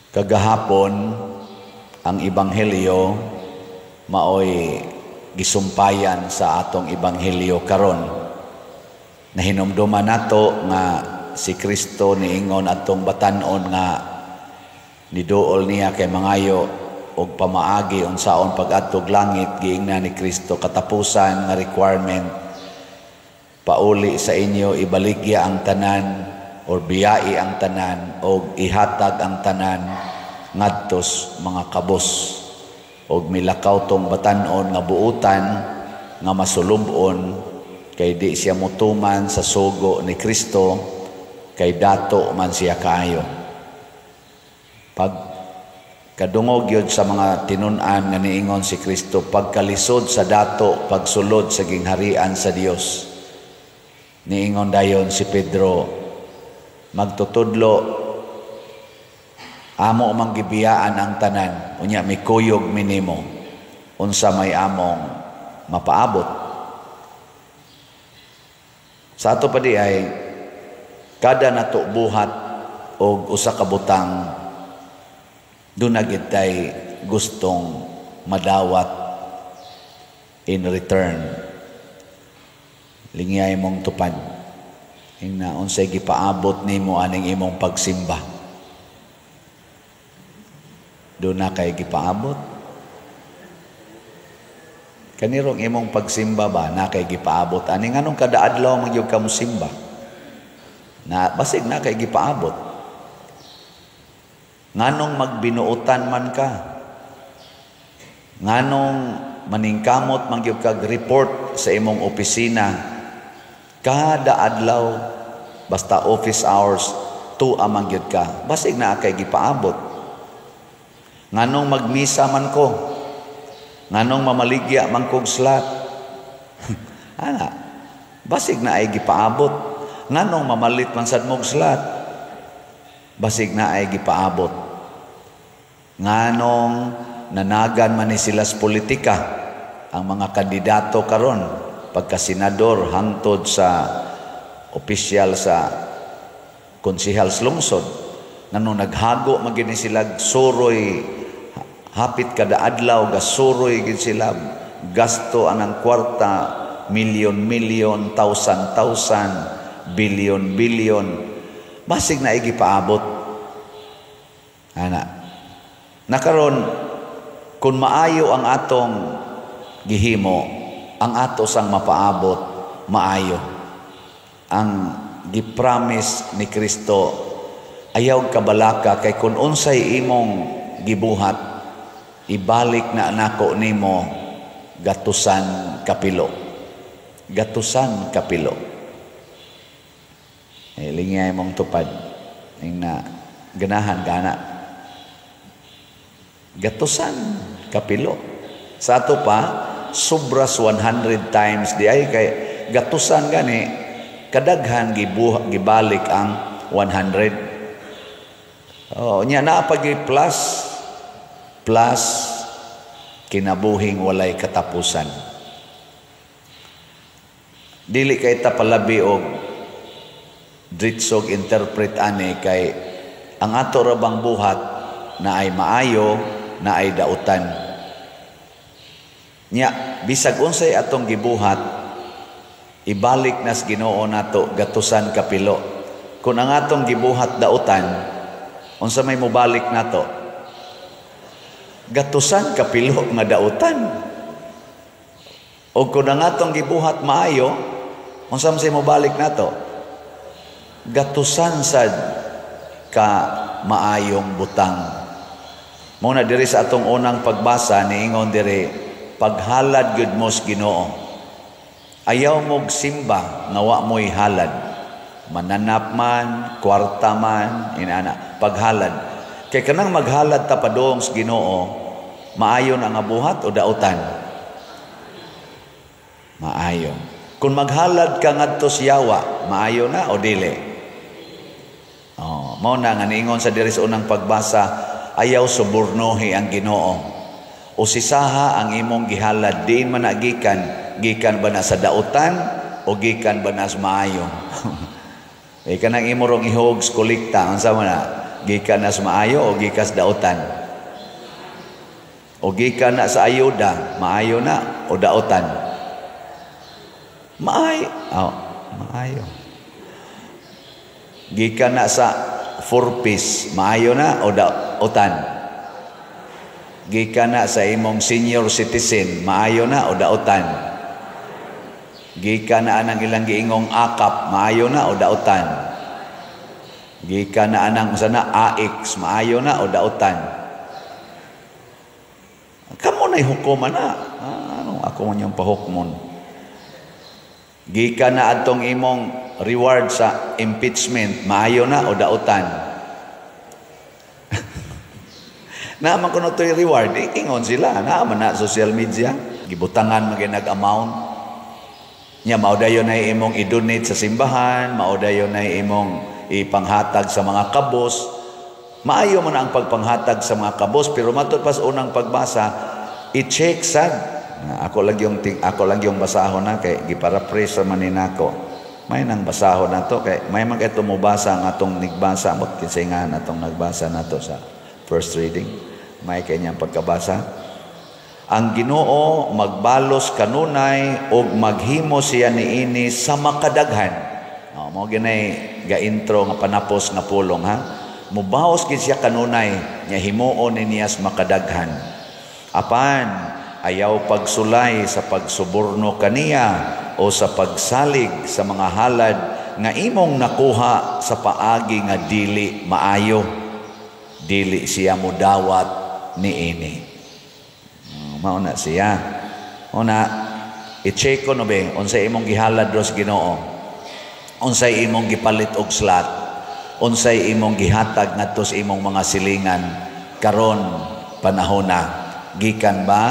Kagahapon, ang ebanghelyo maoy gisumpayan sa atong ebanghelyo karon. Nahinumduman nato nga si Kristo niingon atong batan-on nga niduol niya kay mangayo og pamaagi unsaon pag-adtog langit. Giingnan ni Kristo, katapusan nga requirement, pauli sa inyo, ibaligya ang tanan or biyai ang tanan og ihatag ang tanan ngadtos mga kabos. Og milakaw tong batan-on nga buutan nga masulub-on kay di siya mutuman sa sugo ni Kristo kay dato man siya kaayo. Pag kadungog yun sa mga tinun-an nga niingon si Kristo, pagkalisod sa dato pagsulod sa gingharian sa Dios. Niingon dayon si Pedro, "Magtutudlo, amo mang gibiyaan ang tanan, unya mikuyog mi nimo, unsa may among mapaabot?" Sa ato pa di ay kada nato buhat og usa ka butang, duna gid tay gustong madawat in return. Lingyay mong tupad. Ingna, unsay gipaabot nimo aning imong pagsimba? Duna kay gipaabot? Kanirong imong pagsimba ba, na kay gipaabot ani? Nganong kada adlaw man gyud ka mosimba? Na basig na kay gipaabot. Nganong magbinuotan man ka? Nganong maningkamot man gyud kag report sa imong opisina kada adlaw, basta office hours tuwa man gyud ka? Basig naa kay gipaabot. Nganong magmisa man ko? Nganong mamaligya man kog slot? Ana, basig naay gipaabot. Nganong mamalit man sad mog slot? Basig naay gipaabot. Nganong nanagan man ni sila sa politika, ang mga kandidato karon, pagka senador hangtod sa opisyal sa konsehal sa lungsod, nganong naghago man gini sila suroy hapit kada adlaw, gasuroy gid sila, gasto anang kwarta, milyon milyon, thousand thousand, bilyon bilyon? Basig naay gipaabot ana. Nakaron, kung maayo ang atong gihimo, ang ato sang mapaabot maayo. Ang gipromise ni Kristo, ayaw kabalaka kay kung unsay imong gibuhat, ibalik na nako nimo gatusan kapilo, gatusan kapilo. Eh, lingay mong tupad. Ing na ganahan gana gatusan kapilo. Sa ato pa, sobras 100 times di ay, kay gatusan gani kadaghan gibuha, gibalik ang 100. Oh, nya naa pa plus plus kinabuhing walay katapusan. Dili kay ta palabi og dritsog interpret ani kay ang ato ra bang buhat na ay maayo na ay dautan. Nya bisag unsay atong gibuhat, ibalik nas Ginoo nato gatusan kapilo. Kung ang atong gibuhat dautan, unsa may mobalik nato? Gatusan kapilo nga dautan. O kung ang atong gibuhat maayo, unsa man say mobalik nato? Gatusan sad ka maayong butang. Mao na diri sa atong unang pagbasa, niingon diri, paghalad gyud mo sa Ginoo. Ayaw mog simba nga wa mo'y halad. Mananap man, kwarta man, inana, paghalad. Kay kanang maghalad ta padung sa Ginoo, maayo na nga buhat o dautan? Maayo. Kung maghalad ka ngadto sa yawa, maayo na o dili? Oh, mao na nga niingon sa diri sa unang pagbasa, ayaw subornohi ang Ginoo. Usisaha ang imong gihalad, diin man na gikan, gikan ba na sa dautan o gikan ba na sa maayo? Eh, kanang imo rong ihog sa kolekta, unsa man na? Gikan na sa maayo o gikan sa dautan? O gikan na sa ayuda, maayo na o dautan? Maayo. Oh, maayo. Gikan na sa 4 piece, maayo na o dautan? Gikan na sa imong senior citizen, maayo na o dautan? Gikan na anang ilang giingong AKAP, maayo na o dautan? Gikan na anang sana AX, maayo na o dautan? Kamo na'y hukuman na. Ah, ano ako niyang pahukmon? Gikan na adtong imong reward sa impeachment, maayo na o dautan? Naaman ko na ito'y reward, ingon sila, naaman na social media, gibutangan magay nag-amount. Nya mao dayon na imong i-donate sa simbahan, mao dayon na imong ipanghatag sa mga kabos. Maayo man ang pagpanghatag sa mga kabos, pero matud pas unang pagbasa, i-check sad. Ako lang yung basahon na kay giparaphrase man ni nako. May nang basahon na to kay may man kay tumubasa ang atong nigbasa mot kinsay nga natong nagbasa nato sa first reading. May kay niyang pagkabasa. Ang Ginoo magbalos kanunay ug maghimo siya niini sa makadaghan. Oh, mao ginay ga-intro nga panapos nga pulong ha. Mubaos gid siya kanunay nya himuon ni niya sa makadaghan. Apan ayaw pagsulay sa pagsuborno kaniya o sa pagsalig sa mga halad nga imong nakuha sa paagi nga dili maayo. Dili siya mudawat niini. Mao na siya. Una, i-check ko no be, unsay imong gihalad ros Ginoo. Unsay imong gipalit og slat. Unsay imong gihatag ngadto sa imong mga silingan karon panahona. Gikan ba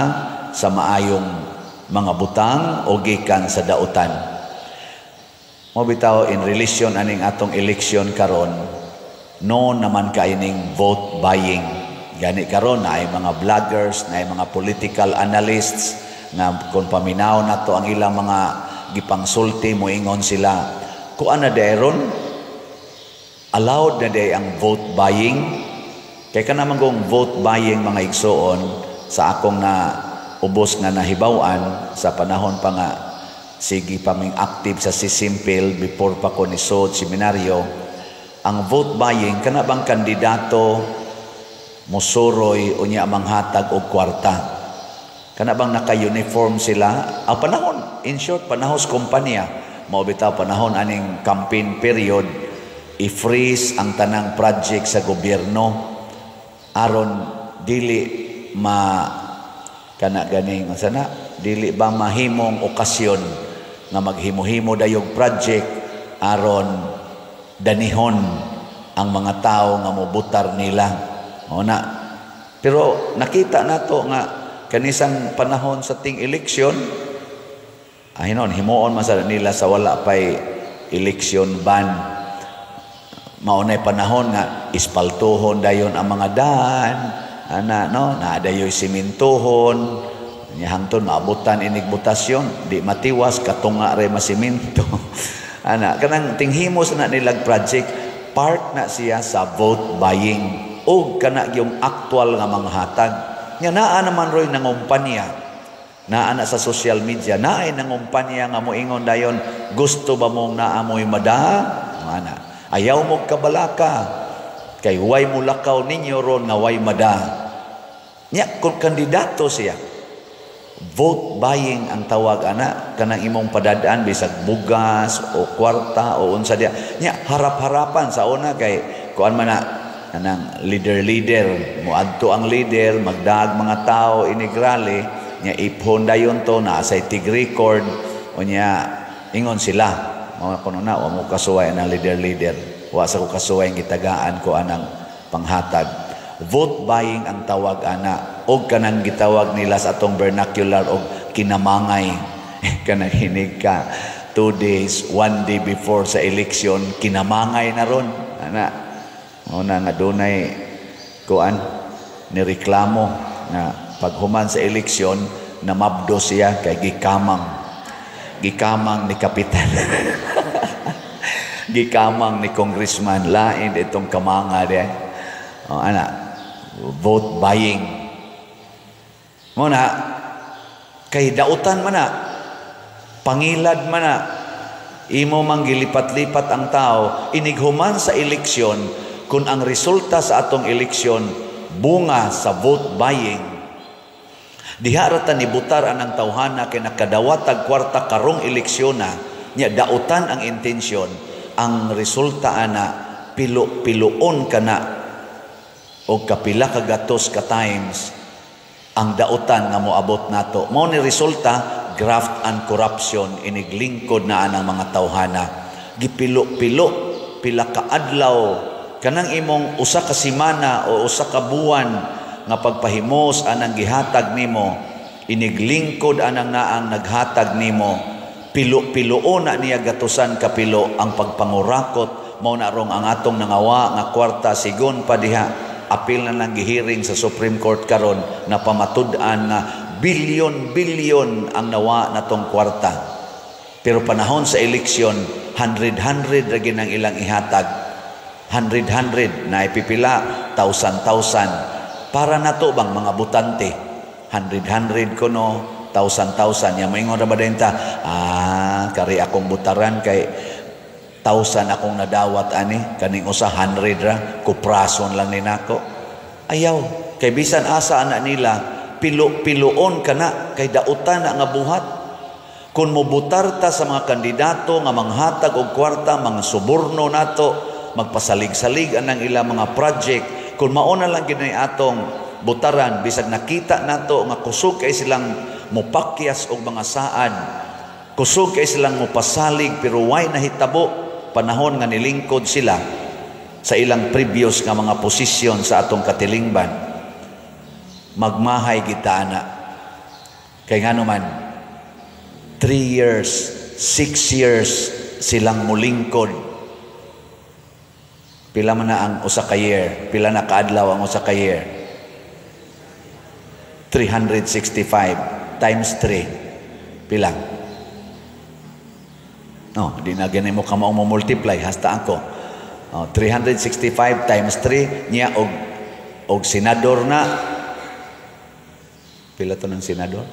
sa maayong mga butang o gikan sa dautan? Mo bitaw in relation aning atong election karon, no naman kaining vote buying. Gani karon na ay mga vloggers, na ay mga political analysts nga kung paminaw nato ang ilang mga gipangsulti, moingon sila kuan na deron allowed na day ang vote buying. Kay kana man kung vote buying, mga igsoon, sa akong na ubos nga nahibaw-an sa panahon pa nga sige pa ming active sa Sisimpil before pa ko ni sod seminaryo, ang vote buying kana bang kandidato mosuroy unya manghatag og kwarta, kana bang naka-uniform sila ang panahon, in short, panahon sa kumpanya. Mao bitaw panahon aning campaign period, i-freeze ang tanang project sa gobyerno aron dili ma kana ganing unsa na, dili ba mahimong okasyon nga maghimo-himo dayog project aron danihon ang mga tao nga mobutar nila. O na. Pero nakita nato nga kanisang panahon sa ting eleksyon, ay noon, himuon man sa nila sa wala pay election ban. Mao nay panahon nga ispaltuhon dayon ang mga daan, ana no, naa dayoy simintuhon. Nya hangtod maabutan inig botasyon, di matiwas katunga re masiminto. Ana kanang tinghimos na nilag project, part na siya sa vote buying og kana yung actual nga mga hatag. Nya naa naman roy nangumpanya. Naa na sa social media, naay nangumpanya nga moingon dayon, gusto ba mong naamoy mada? Ana. Ayaw mo kabalaka kay way mo lakaw ninyo ron nga way mada. Nya kung kandidato siya, vote buying ang tawag ana, kanang imong padadaan bisag bugas o kwarta o unsa diya. Nya harap-harapan sa una kay kuan man na kanang leader-leader, moadto ang leader, magdaag mga tao inig rally, nya iphon dayon to naa say tig record unya ingon sila. Mao kuno na wa mo kasuway ang leader-leader. Wa sa ko kasuway ang gitagaan ko anang panghatag. Vote buying ang tawag ana og kanang gitawag nila sa atong vernacular og kinamangay. Kanang hinig ka 2 days, 1 day before sa election, kinamangay na ron ana. Mao na nga dunay kuan ni reklamo na paghuman sa eleksyon namabdo siya kay gikamang. Gikamang ni kapitan. Gikamang ni congressman, lain itong kamanga de. Oh, ana, vote buying. Mao na kay dautan man na, pangilad man na, imo mang gilipat-lipat ang tao. Inighuman sa eleksyon, kung ang resulta sa atong eleksyon bunga sa vote buying, diha ra ta nibutar anang tawhana kay nakadawat kwarta karong eleksyon na nya. Dautan ang intensyon. Ang resulta ana, pilo-piloon kana o kapila ka gatos ka times ang dautan nga moabot nato. Mao ni resulta, graft and corruption, iniglingkod na anang mga tawhana. Gipilo-pilo, pila ka adlaw, kanang imong usa ka semana o usa ka buwan nga pagpahimos anang gihatag nimo, iniglingkod anang naang naghatag nimo, pilo-piloon na niya gatusan kapilo ang pagpangurakot. Mao na rong ang atong nangawa nga kwarta, sigon pa diha, apil na nang gihiring sa Supreme Court karon na pamatud-an nga bilyon-bilyon ang nawa natong kwarta. Pero panahon sa eleksyon, hundred-hundred ra ang ilang ihatag. Hundred-hundred na ipipila, thousand-thousand. Para nato bang mga butante? Hundred-hundred kuno, thousand-thousand. Ya maingon ra ba ta? "Ah, kari akong butaran kay thousand akong nadawat ani, kaning usa hundred ra, kuprason lang ni nako." Ayaw, kay bisan asa ana nila, pilo-piloon kana kay dautan na nga buhat. Kung mobutar ta sa mga kandidato nga manghatag og kwarta, mga suborno nato, magpasalig-salig anang ilang mga project, kung mauna lang gid atong butaran, bisag nakita nato nga kusog kay silang mopakyas og mga saad, kusog kay silang mopasalig, pero way nahitabo panahon nga nilingkod sila sa ilang previous nga mga posisyon sa atong katilingban, magmahay kita ana. Kay ngano man, 3 years, 6 years silang mulingkod. Pila man na ang usa ka year? Pila na kaadlaw ang usa ka year? 365 times 3. Pila? No, di na gani mo kamao mo multiply hasta ako. Oh, 365 times 3 niya og senador na, pila to ng senador?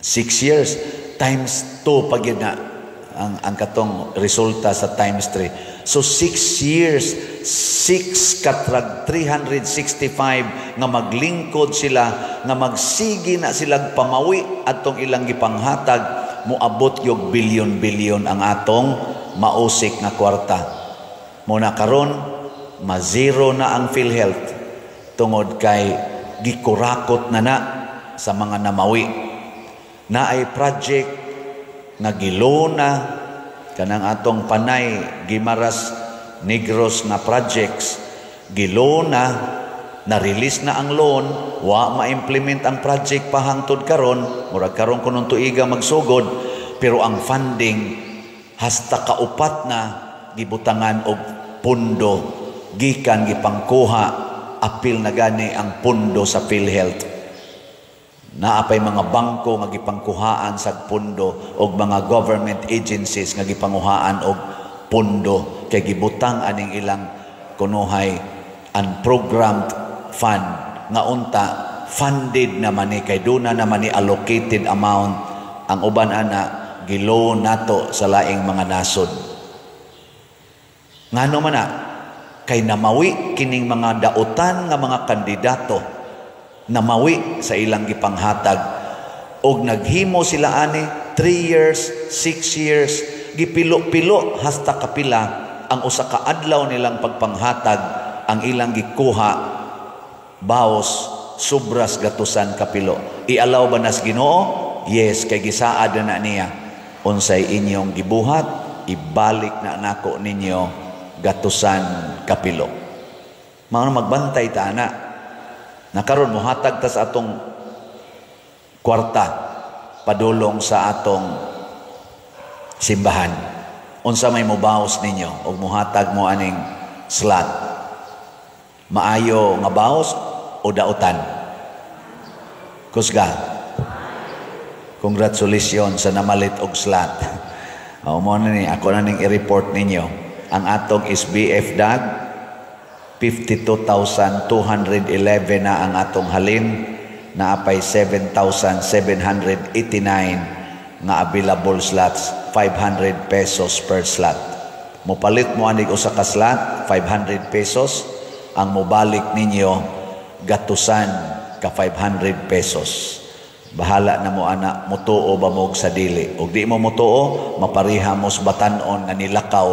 6 years times 2 pag na ang katong resulta sa times 3. So 6 years, 6 katrag 365 nga maglingkod sila, nga magsigi na silang pamawi atong ilang gipanghatag, moabot yung bilyon-bilyon ang atong mausik nga kwarta. Muna karon, ma-zero na ang PhilHealth tungod kay gikurakot na na sa mga namawi. Na ay project nga gilona kanang atong Panay, Guimaras, Negros na projects, gilona na, release na ang loan, wa ma-implement ang project pa hangtod karon. Murag karon kunon tuiga magsugod, pero ang funding hasta kaupat na gibutangan og pundo gikan gipangkuha, apil na gani ang pundo sa PhilHealth. Naa pay mga bangko nga gipangkuhaan sa pundo og mga government agencies nga gipanguhaan og pundo kay gibutang aning ilang kunuhay unprogrammed fund nga unta funded naman ni kay duna naman ni allocated amount. Ang uban ana, giloan nato sa laing mga nasod. Ngano man na? Kay namawi kining mga dautan nga mga kandidato, namawi sa ilang gipanghatag og naghimo sila ani 3 years, 6 years, gipilo-pilo hasta kapila ang usa ka adlaw nilang pagpanghatag, ang ilang gikuha baos sobras gatusan kapilo. I-allow ba nas Ginoo? Yes, kay gisaad na niya, "Unsay inyong gibuhat, ibalik na nako ninyo gatusan kapilo." Mga magbantay ta ana na karon mohatag ta sa atong kwarta padulong sa atong simbahan. Unsa may mobaos ninyo og mohatag mo aning slot? Maayo nga baos o dautan? Kusga. Congratulations sa namalit og slot. O mo na ni ako na ning i-report ninyo. Ang atong SBF DAG 52,211 na ang atong halin, naapay 7,789 nga available slots, 500 pesos per slot. Mopalit mo anig usa ka slot, 500 pesos ang mobalik ninyo, gatusan ka 500 pesos. Bahala na mo ana, mutuo ba mo sa dili. Ug di mo mutuo, mapariha mo sa batanon nga nilakaw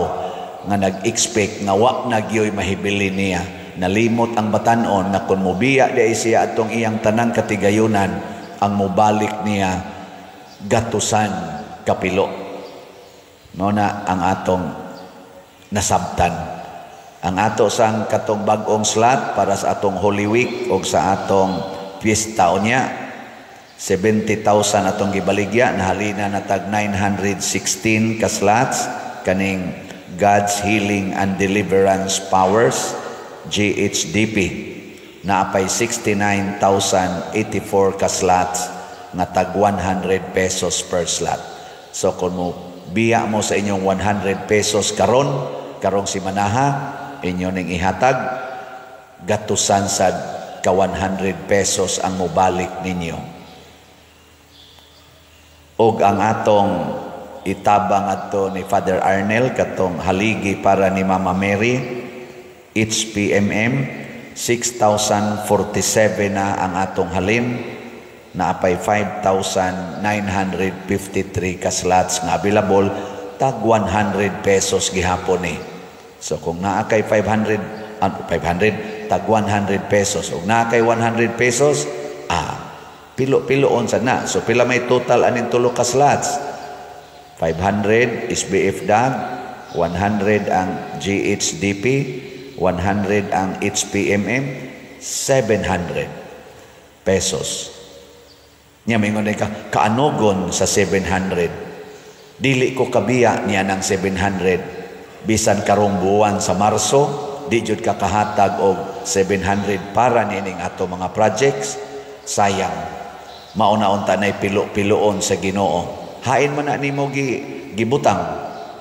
nga nag-expect nga wa na gyoy mahibili niya. Nalimot ang batanon nga kung mobiya di ay siya atong iyang tanang katigayunan, ang mobalik niya gatusan kapilo. Mao na ang atong nasabtan. Ang ato sang katong bag-ong slot para sa atong Holy Week o sa atong fiesta unya, 70,000 atong gibaligya, nahalina na tag 916 ka slots kaning God's Healing and Deliverance Powers, GHDP. Naapay 69,084 ka slots nga tag 100 pesos per slot. So kung mo biya mo sa inyong 100 pesos karon, karong simanaha, inyo ning ihatag, gatusan sad ka 100 pesos ang mobalik ninyo. Og ang atong itabang adto ni Father Arnel katong haligi para ni Mama Mary, HPMM, 6,047 na ang atong halin, naapay 5,953 ka slots nga available, tag 100 pesos gihapon ni. So kung naa kay 500, 500 tag 100 pesos, ug naa kay 100 pesos, pilo-piloon sad na. So pila may total aning tulo ka slots? 500 SBF DAG, 100 ang GHDP, 100 ang HPMM, 700 pesos. Nya mingon ka kaanogon sa 700. Dili ko kabiya niya ng 700. Bisan karong buwan sa Marso, di jud ka kahatag og 700 para nining ato mga projects. Sayang. Mauna unta nay pilo-piloon sa Ginoo. Hain man na nimo gibutang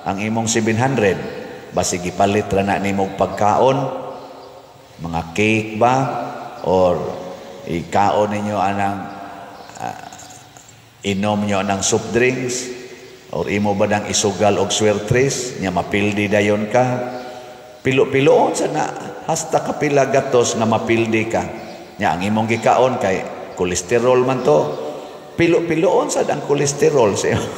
ang imong 700, basi gipalit ra na nimo pagkaon, mga cake ba, or ikaon ninyo anang inom nyo anang soft drinks, or imo ba nang isugal og swertres nya mapildi dayon ka. Pilo-piloon sa na hasta kapila gatos nga mapildi ka. Nya ang imong gikaon kay kolesterol man to, pilo-piloon sad ang kolesterol sa imo.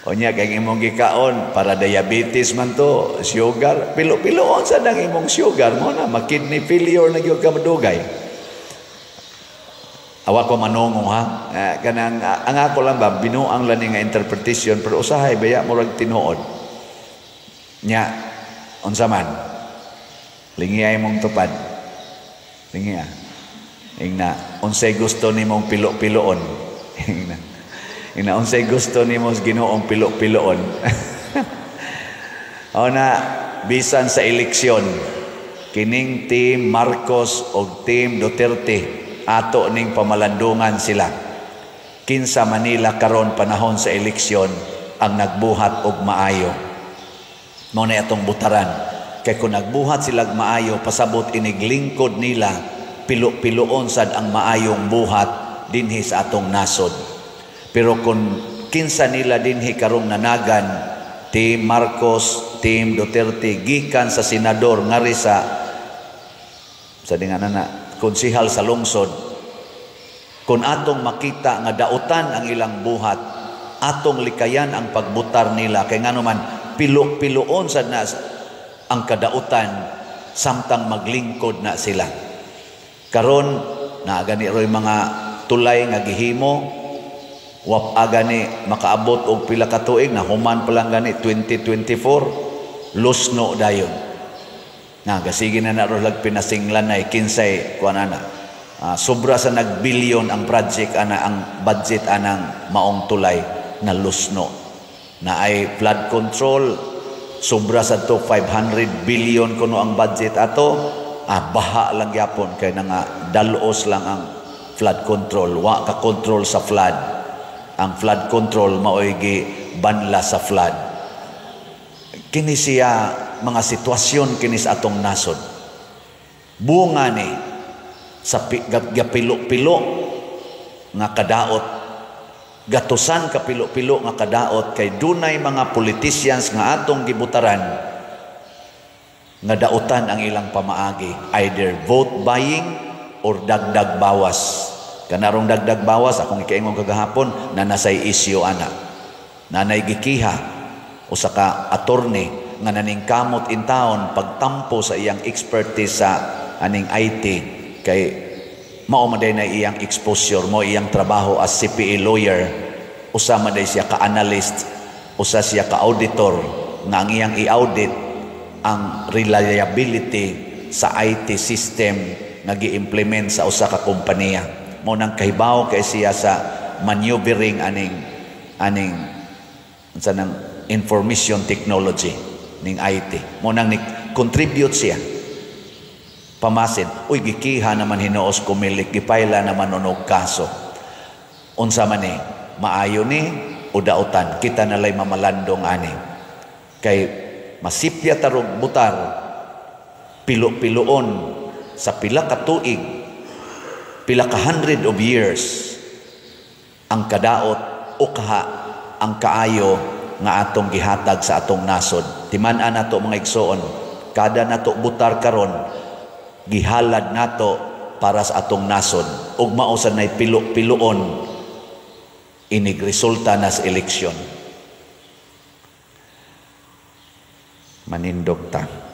O nya kay imong gikaon para diabetes man to, sugar, pilo-piloon sad ang imong sugar mo na ma-kidney failure na gyud ka madugay. Awa ko manungong ha. Kanang ang ako lang ba binuang lang nga interpretation, pero usahay baya murag tinuod. Nya unsa man? Lingi ay mong tupad. Lingi ah. Ingna, unsay gusto nimong pilo-piloon? Ingna. Ingna, unsay gusto nimo sa Ginoong pilo-piloon? O na, bisan sa eleksyon, kining Team Marcos o Team Duterte, ato ning pamalandungan sila. Kinsa Manila karon panahon sa eleksyon ang nagbuhat og maayo. Mao na atong butaran. Kay kung nagbuhat sila og maayo, pasabot iniglingkod nila, pilo-piloon sad ang maayong buhat dinhi sa atong nasod. Pero kung kinsa nila dinhi karong nanagan, Team Marcos, Team Duterte, gikan sa senador ngari sa dinga na konsihal sa lungsod, kung atong makita nga dautan ang ilang buhat, atong likayan ang pagbutar nila, kay ngano man pilo-piloon sad na ang kadautan samtang maglingkod na sila. Karon naa gani roy mga tulay nga gihimo, wap gani makaabot og pila ka tuig, na human pa lang gani 2024, lusno dayon. Na gasige na na ro lag pinasinglan nay kinsay kuan ana. Sobra sa nagbilyon ang project ana, ang budget anang maong tulay na lusno. Na ay flood control, sobra sa to 500 billion kuno ang budget ato. Baha lang gyapon kay nga dalos lang ang flood control, wa ka control sa flood. Ang flood control maoy gi banla sa flood. Kini siya mga sitwasyon kini sa atong nasod. Bunga ni sa gapilo-pilo nga kadaot, gatusan ka pilo-pilo nga kadaot, kay dunay mga politicians nga atong gibutaran nga dautan ang ilang pamaagi, either vote buying or dagdag bawas. Kanarong dagdag bawas, akong ikaingon kagahapon na nasay issue ana, nanay gikiha usa ka attorney nga naningkamot in town pagtampo sa iyang expertise sa aning IT, kay mao man na iyang exposure mo, iyang trabaho as CPA lawyer. Usa man siya ka analyst, usa siya ka auditor nga ang iyang i-audit ang reliability sa IT system nga gi-implement sa usa ka kompanya. Mo nang kahibaw kay siya sa maneuvering aning aning unsa nang information technology ning IT. Mo nang ni contribute siya. Pamasin, uy, gikiha naman hinuos Comelec, gipayla naman og kaso. Unsa man ni, maayo ni o dautan? Kita nalay mamalandong ani. Kay masipya tarog butar pilo-piloon sa pila ka tuig, pila ka hundred of years ang kadaot o kaha ang kaayo nga atong gihatag sa atong nasod. Timan-an nato, mga igsoon, kada nato butar karon, gihalad nato para sa atong nasod, ug mao sa nay pilo-piloon inig resulta na sa eleksyon. Manindog ta.